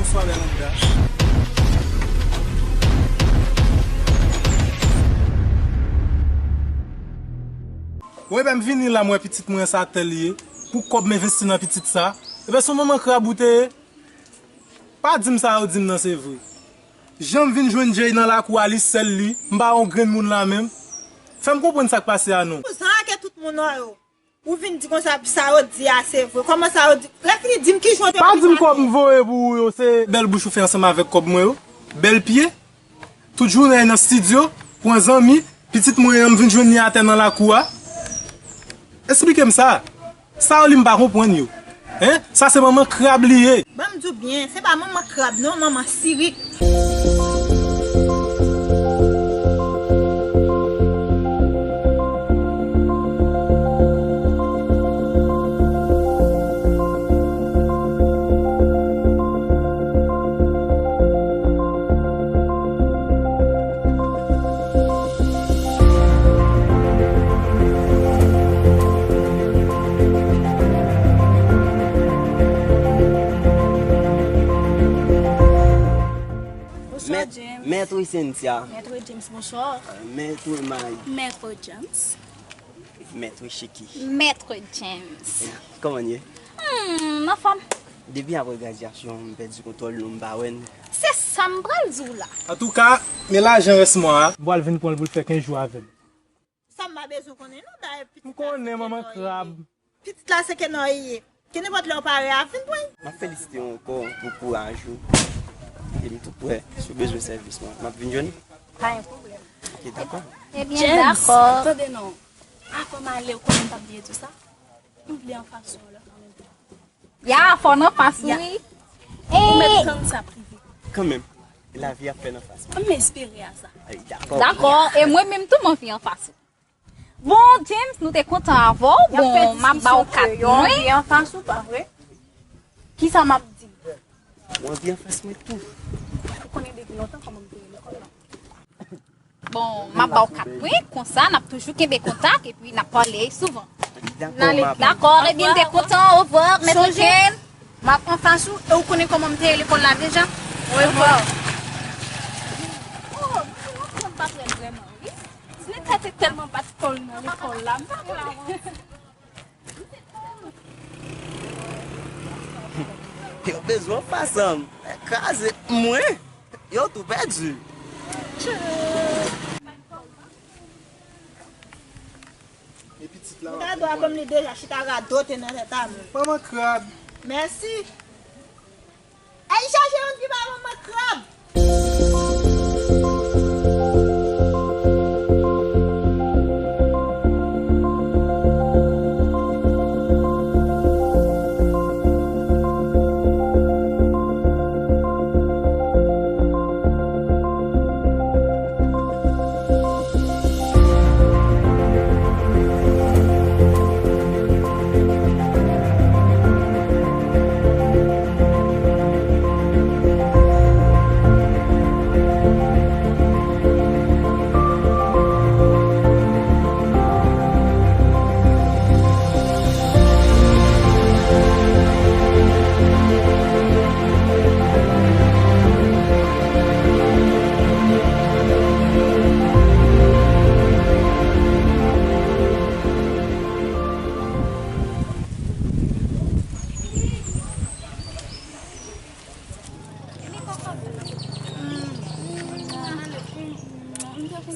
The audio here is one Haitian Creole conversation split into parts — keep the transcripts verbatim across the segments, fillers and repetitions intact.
Bonswa, bèl Amanda. Wi, ben, m vini la, m wè pitit mwen sa atè li ye. Pou kòb m envesti nan pitit sa. Ebyen, se yon manman krab ou te ye. Pa di m sa yo di m nan se vre. Jan m vin jwenn Jay nan lakou a, li sèl li, m pa yon grenn moun la menm. Fè m konprann sa k pase a non. Pou sa ke tout moun an yo. Ou vin di konsa, sa yo di a se vre. Kòman sa yo di? Lè fini, di m ki jan w te... Pa di m kòb m voye pou ou yo, se bèl bouch ou fè ansanm avèk kòb mwen yo. Bèl pye. Tout jounen nan estidyo, pran zanmi, pitit mwen an m vin jwenn li atè nan lakou a. Esplike m sa. Sa yo li m pa konprann yo. Hein? Sa se manman krab li ye. Ban m di w byen, se pa manman krab non, manman sirik. Bonsoir, Mèt-, James. Mètre Cynthia. Mètre James, bonsoir. Mètre May. Mètre James. Mètre Chiki. Mètre James. Kòman n ye? Hmm, m anfòm. Depi apre gradyasyon, m pèdi kontwòl nou, m pa wè n. Se sa m pral di w la. Antouka, men lajan rès mwa a. M pral vin pran l pou l fè kenz jou avè m. Sa m pa bezwen konnen non, dayè pitit la se ke nou ye. M konnen manman krab. Pitit la se ke nou ye. Ke nenpòt lè w pare a, vin pran l. M ap felisite w ankò pou kouraj ou. E m tou prè. Si w bezwen sèvis mwen, m ap vin jwenn ou. Pa gen pwoblèm. Ok, dakò. Ebyen, dakò. James, tande non. Avan m ale, ou konnen m t ap bliye di w sa. M vle anfas ou lè kanmenm. Ya, fò n anfas, wi. Ou mèt tann sa prive. Kanmenm, lavi ap fè n anfas. M espere a sa. Ay, dakò. Dakò, e mwen menm tou, m anvi anfas ou. Bon, James, nou te kontan avè w. Bon, m ap ba w kat mwen. Yo anvi anfas ou, pa vre? Kisa m ap di? Ou anvi anfas mwen tou. Ou konnen depi lontan kòman m te ye lekòl la. Bon, m ap ba w kat mwen, konsa n ap toujou kenbe kontak epi n ap pale souvan. Dakò, m ap... Dakò, ebyen, m te kontan, au revoir, mèt Ken. M ap anfas ou, e ou konnen kòman m te ye lekòl la deja. Au revoir. Oh, m pa prè vrèman, wi. Tinèg sa te tèlman bat kò l nan lekòl la, m pa prè. Yo bezwen anfas mwen, kraze mwen. Yo tou pèdi. E pitit la, gade a kòm li deja chita radote nan tèt a mwen. Manman krab. Mèsi. Al chache youn ki pa manman krab.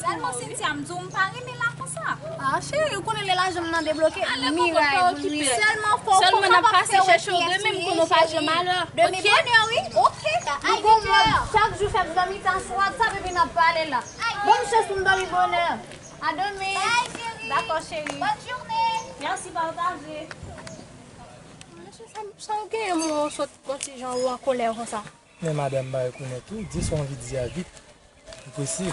Sèlman Cynthia, m di w m pa renmen la konsa. Ah, cheri, ou konnen lè lajan m nan debloke, miray pou m li. Sèlman fò w kapab fè w reflechi. Demen bonè, wi. Ok. Nou gon mòd chak jou fè m dòmi ta sou WhatsApp epi n ap pale la. Ban m chans pou m dòmi bonè. A demen. Bye, cheri. Dakò, cheri. Bonne journée. Mèsi, pataje. Mesye, sa, sa w genyen, mwen, w sot yon ti jan ou an kolè konsa? Men madanm, m pa rekonèt ou, di sa w anvi di a vit. Ou prese.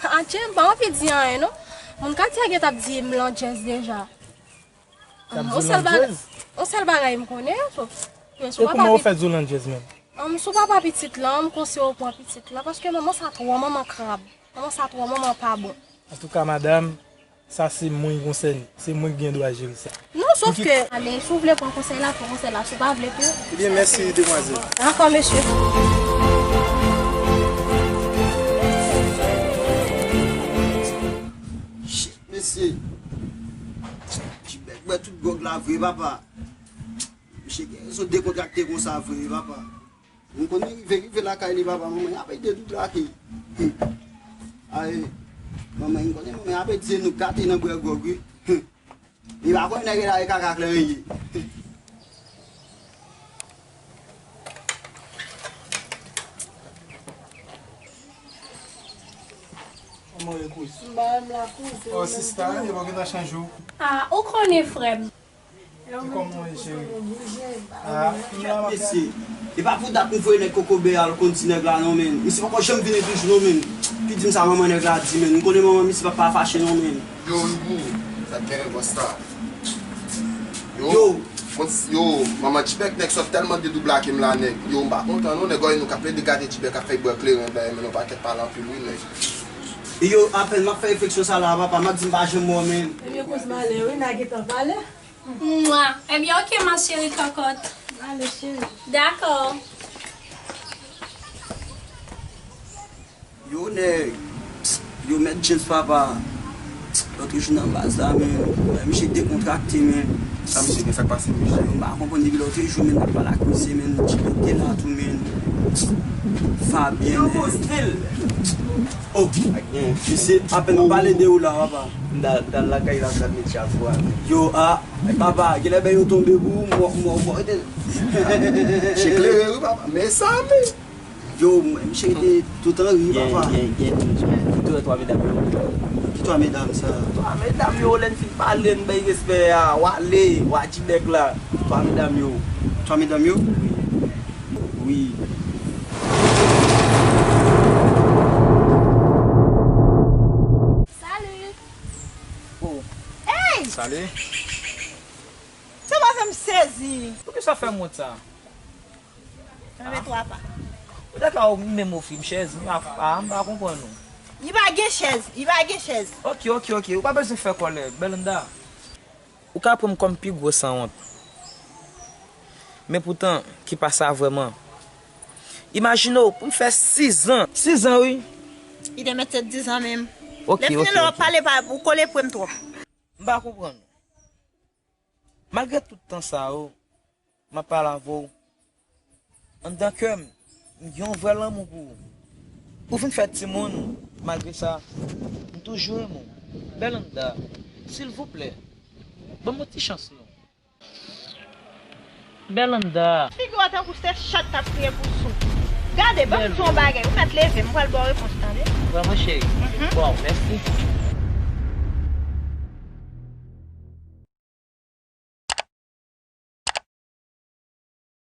Adje, m pa anvi di anyen, non. Moun katye a gentan ap di m landjèz deja. T ap di w landjèz? Yon sèl bagay m konnen, so. E kòman ou fè di w landjèz menm? Ann, sou papa pitit lan, m konseye w pran pitit lan, paske manman sa twò manman krab. Manman sa twò manman pa bon. Antouka, madanm, Sa se mwen ki konsène. Se mwen ki gen dwa jere sa. Non, sòf ke, ale, si w vle pran konsèy la, pran konsèy la. Si w pa vle tou. Ebyen, mèsi, demwazèl. Dakò, mesye. Shit, mesye. Tibèk bwè tout gwòg la vre, papa. Misye gen rezon dekontrakte konsa vre, papa. M konnen rive, rive lakay li, papa, manman, y ap ede doublake. Ay, manman, m konnen manman, y ap ede nou gate nan bwè gwòg, wi. Li pa konnen nèg la e kaka kleren ye. Kòman w ye, kouzen? M ba m la, kouzen. Oh, sista, yo pa gentan chanje w. Ah, ou konnen, frè m. E kòman w ye, cheri? Ah, m la, m ap gade. Mesye, e pa pou dat m voye nèg kokobe a al konn ti nèg la non, menn. Misye poko janm vini toujou non, menn. Ki di m sa manman nèg la di, menn. M konnen manman misye pa, pa fache non, menn. Yo, Rigou, sa t genyen konsta. Yo. Yo, manman Tibèk, nèg sòt tèlman dedoublake m la, nèg. Yo, m pa kontan non, nèg, nou k ap plede gade Tibèk ap fè bwè kleren, bèy, men yon pakèt pale anpil, wi, nèg. E yo, apèn m ap fè refleksyon sa la, papa, m ap di m pa janm wè w, menn. Ebyen, kouz malè, wi, n a gentan pale. Mwa. Ebyen, oke, ma chérie cocotte. Ale, cheri. Dakò. Yo, nèg. Yo, mèt James, papa. Lòt jou nan baz la, menn. Misye dekontrakte, menn. Sa misye gen, sa k pase, mesye? Yo, m pa konprann depi lòt jou, menn, n ap pale ak misye, menn. Tibèk te la tou, menn. Fabien, menn. Oh, misye, apèn m pale de ou la, papa. M t al lakay la, m t al met chay pou ale. Yo, a, papa, genlè bèy yo tonbe pou ou, mò, mò, mò, rete. Misye klere, wi, papa. Men sa, men. Yo, mwen, misye rete tout an ri, papa. Gen, gen, gen, gen, gen, gen twa medam yo. Ki twa medam sa? Twa medam yo, lè n fin pale, n bay respè a, w ale, w a Tibèk la. Twa medam yo. Twa medam yo? Wi. Salut! Oh. Hey! Salut! Sa pa fè m sezi. Poukisa w fè m wont sa? Anben twa pa. Poutèt la ou menm ofri m chèz, m pa, a, m pa konprann ou. Li pa gen chèz, li pa gen chèz. Ok, ok, ok, ou pa bezwen fè kòlè, Bèlanda. Ou ka pran m kòm pi gwo sanwont. Men poutan, ki pa sa vrèman. Imajine w, pou m fè sizan. Sizan, wi. Li te mèt se dizan menm. Ok, ok, ok. Lè fini lè w ap pale, pa, ou kole pwen m twòp. M pa konprann ou. Malgre tout tan sa yo, m ap pale avè w. Anndan kè m, m gen yon vrè lanmou pou ou. Ou vin fè timoun, malgre sa, m toujou renmen w. Bèlanda, silvouplè, ban m yon ti chans non. Bèlanda. Figi w a tankou se chat k ap kriye pou soup. Gade, ban m di w yon bagay, ou mèt leve, m pral ba w repons, tande? Vrèman, cheri? Bon, mèsi.